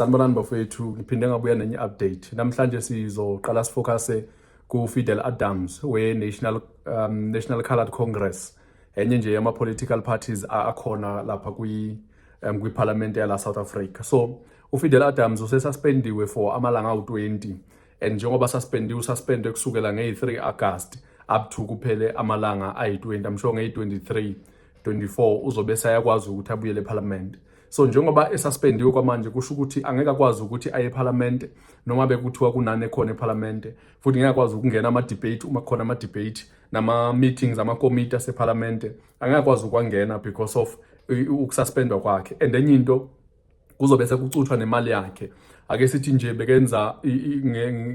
Sanibonani bafowethu, ngiphinde ngabuya nenye update. Namhlanje sizoqala sifocuse ku-Fidel Adams we-National National Coloured Congress. Enye nje yama political parties akhona lapha kwi-parliament yala South Africa. So uFidel Adams usesuspendiwe for amalanga awu-20, and njengoba suspendiwe, ususpendwe kusukela ngeyi-3 August up to kuphele amalanga ayi-20. I'm sure ngeyi-23, 24 uzobe seyakwazi ukuthi abuyele eParliament. So njengoba esuspendiwe kwamanje, kusho ukuthi angeke akwazi ukuthi aye eParliament noma bekuthiwa kunani ekhona eParliament, futhi ngeke akwazi ukungena ama-debate uma kukhona ama-debate nama-meetings amakomiti aseParliament, angeke akwazi ukwangena because of ukususpendwa kwakhe. And enye into, kuzobe sekucuthwa nemali yakhe. Ake sithi nje bekenza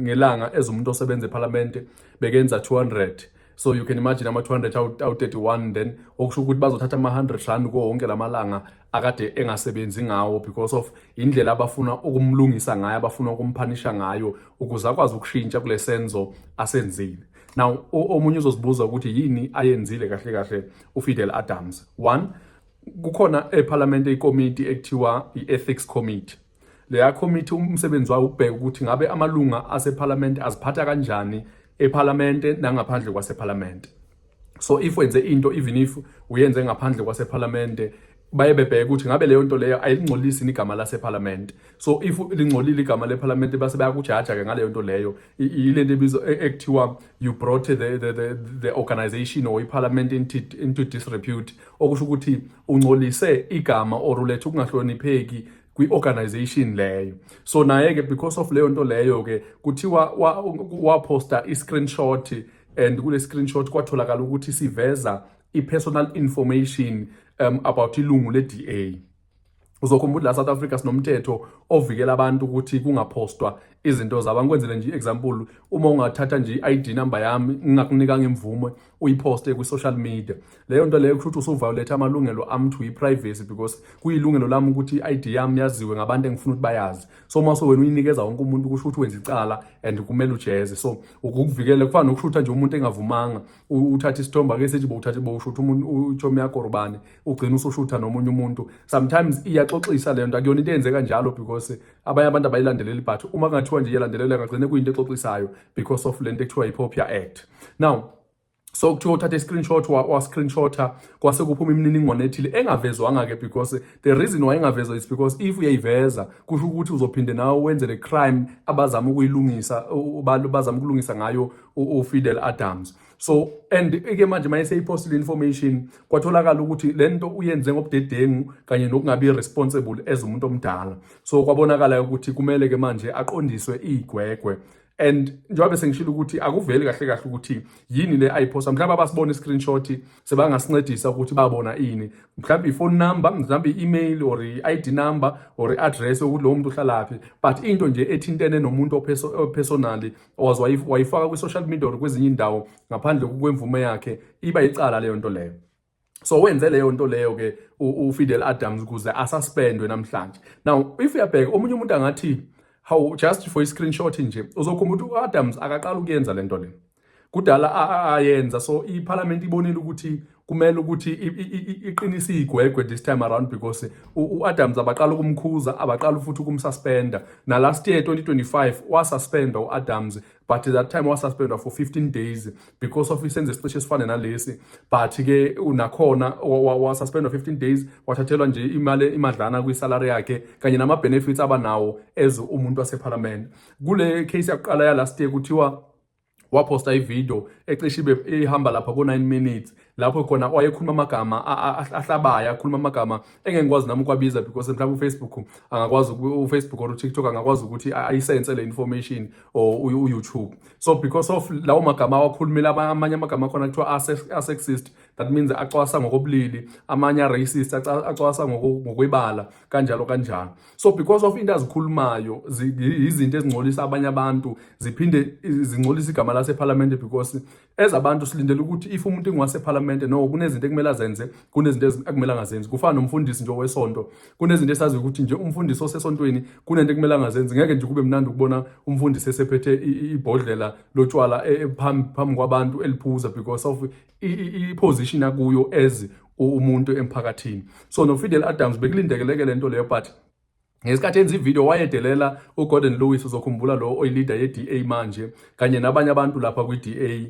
ngelanga, as umuntu osebenza eParliament, bekenza 200, so you can imagine ama-200 awu-31, then okusho ukuthi bazothatha ama-R100 kuwo wonke lamalanga akade engasebenzi ngawo, because of indlela abafuna ukumlungisa ngayo, abafuna ukumphanisha ngayo ukuze akwazi ukushintsha kule senzo asenzile. Now omunye uzozibuza ukuthi yini ayenzile kahle kahle uFidel Adams. One, kukhona eParliament ikomiti ekuthiwa i-Ethics Committee. Leya committee umsebenzi wayo ukubheka ukuthi ngabe amalunga aseParliament aziphatha kanjani eParliament nangaphandle kwaseParliament. So if wenze into, even if uyenze ngaphandle kwaseParliament, baye bebheka ukuthi ngabe leyo nto leyo ayilingcolisi igama laseParliament. So if lingcolile igama leParliament, base bayakujaja ke ngaleyo nto leyo. Ile nto ebizwa ekuthiwa you brought the organization or iParliament into disrepute, okusho ukuthi ungcolise igama or ulethe ukungahlonipheki kwi-organization leyo. So naye ke, because of leyo nto leyo ke, kuthiwa waposta i-screenshot, and kule screenshot kwatholakala ukuthi siveza i-personal information about ilungu le-DA. Uzokhumbula la South Africa sinomthetho ovikela abantu ukuthi kungaphostwa izinto zabo. Ngikwenzele nje i-example, uma ungathatha nje i-ID number yami ngingakunikanga imvume, uyiposte kwi-social media, leyo nto leyo kusho ukuthi usuviolate amalungelo ami to i-privacy, because kuyilungelo lami ukuthi i-ID yami yaziwe ngabantu engifuna ukuthi bayazi. So uma wena uyinikeza wonke umuntu, kusho ukuthi wenza icala and kumele ujeze. So ukukuvikela kufana nokushutha nje umuntu engavumanga, uthathe isithombe, ake sithi bowuthathe, bowushutha umuntu, uchomi yakho or ubani, ugcina usushutha nomunye umuntu. Sometimes iyaxoxisa leyo nto, akuyona into eyenzeka njalo because abanye abantu abayilandeleli, but uma kungathiwa nje iyalandelelwa, ngagcine kuyinto exoxisayo because of lento ekuthiwa i-POPIA Act. Now so kuthiwa uthathe i-screenshot, wa-screenshota, kwase kuphuma imininingwane ethile engavezwanga-ke, because the reason why engavezwa is because if uyayiveza, kusho ukuthi uzophinde nawe wenze le crime abazama ukuyilungisa, bazama ukulungisa ngayo uFidel Adams. So and ke manje maye seyipostile information, kwatholakala ukuthi le nto uyenze ngobudedengu kanye nokungabi responsible as umuntu omdala. So kwabonakala ukuthi kumele ke manje aqondiswe igwegwe. And njengoba sengishilo ukuthi akuveli kahle kahle ukuthi yini le ayiphosta, mhlawumbe abasibona i-screenshot sebangasincedisa ukuthi babona ini, mhlawumbe i-phone number, mhlawumbe i-email or i-ID number or i-address yokuthi lowo muntu uhlalaphi, but into nje ethintene nomuntu personally waze wayifaka kwi-social media or kwezinye indawo ngaphandle kwemvume yakhe, iba icala leyo nto leyo. So wenze leyo nto leyo ke uFidel Adams ukuze asuspendwe namhlanje. Now if uyabheka, omunye umuntu angathi, "How, just for i-screenshot nje?" Uzokhumbula ukuthi u-Adams akaqala ukuyenza lento le, kudala ayenza. So iParliament ibonile ukuthi kumele ukuthi iqinise igwegwe this time around, because u-Adams abaqala ukumkhuza, abaqala futhi ukumsuspenda. Na last year 2025 wasuspendwa u-Adams, but that time wasuspendwa for 15 days because of isenzo esicishe esifane nalesi, but ke unakhona wasuspendwa 15 days, wathathelwa nje imali, imadlana kwisalary yakhe kanye nama benefits abanawo as umuntu waseParliament. Kule case yakuqala ya last year, kuthiwa waposta ivideo ecishe ibe ihamba lapha ko-9 minutes, lapho khona wayekhuluma amagama ahlabayo, akhuluma amagama engeke ngikwazi nami ukwabiza, because mhlawumbe uFacebook angakwazi uFacebook or uTikTok angakwazi ukuthi ayisense le information or uYouTube. So because of lawo magama awakhulumile, amanye amagama akhona kuthiwa asexist, that means acwasa ngokobulili, amanye a-racist, acwasa ngokwebala, kanjalo kanjalo. So because of into azikhulumayo izinto ezingcolisa abanye abantu, ziphinde zingcolisa igama laseParliament, because as abantu silindele ukuthi if umuntu engowaseParliament, no, kunezinto ekumele azenze, kunezinto ekumele angazenzi. Kufana nomfundisi nje wesonto, kunezinto esazi ukuthi nje umfundisi osesontweni kunento ekumele angazenzi. Ngeke nje kube mnandi ukubona umfundisi esephethe ibhodlela lotshwala phambi kwabantu eliphuza, because of i-position akuyo as umuntu emphakathini. So no Fidel Adams bekulindekeleke lento leyo, but Ngesikhathi enza ivideo wayedelela uGordon Lewis, uzokhumbula lo oyi-leader ye-DA manje, kanye nabanye abantu lapha kwi-DA,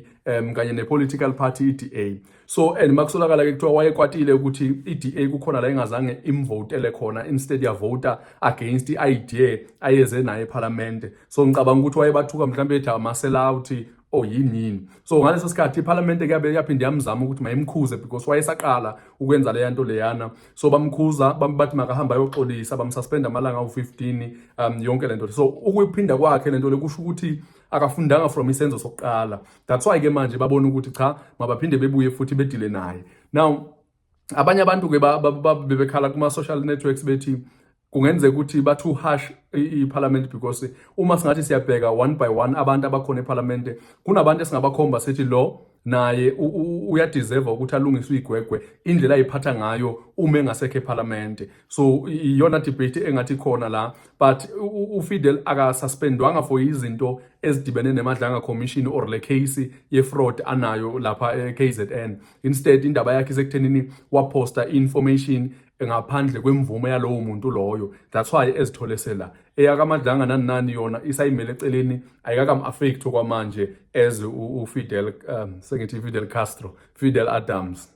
kanye ne-political party i-DA. So and makusolakala ke kuthiwa wayekwatile ukuthi i-DA kukhona la engazange imvotele khona, instead yavota against i-idea ayeze naye eParliament. So ngicabanga ukuthi wayebathuka mhlawumbe ethi ama-sellout or yini yini. So ngaleso sikhathi iParliament kuyabe yaphinde yamzama ukuthi mayimkhuze because wayesaqala ukwenza leya nto leyana. So bamkhuza, bathi makahamba ayoxolisa, bamsuspend amalanga awu-15, yonke lento. So ukuyiphinda kwakhe lento le kusho ukuthi akafundanga from isenzo sokuqala. That's why ke manje babona ukuthi cha, mabaphinde bebuye futhi bedile naye. Now abanye abantu ke bebekhala kuma social networks bethi kungenzeka ukuthi ba too harsh iParliament, because uma singathi siyabheka one by one abantu abakhona eParliament, kunabantu esingabakhomba sithi lo naye uyadeserve ukuthi alungiswe igwegwe indlela ayiphatha ngayo uma engasekho eParliament. So iyona debate engathi khona la, but uFidel akasuspendwanga for izinto ezidibene neMadlanga Commission or le case ye-fraud anayo lapha e-KZN. Instead indaba yakhe isekuthenini waposta information ngaphandle kwemvume yalowo muntu loyo. That's why ezithole sela eyakaMadlanga nani nani, yona isayimele eceleni, ayikakam-affect okwamanje as uFidel, sengithi Fidel Castro, Fidel Adams.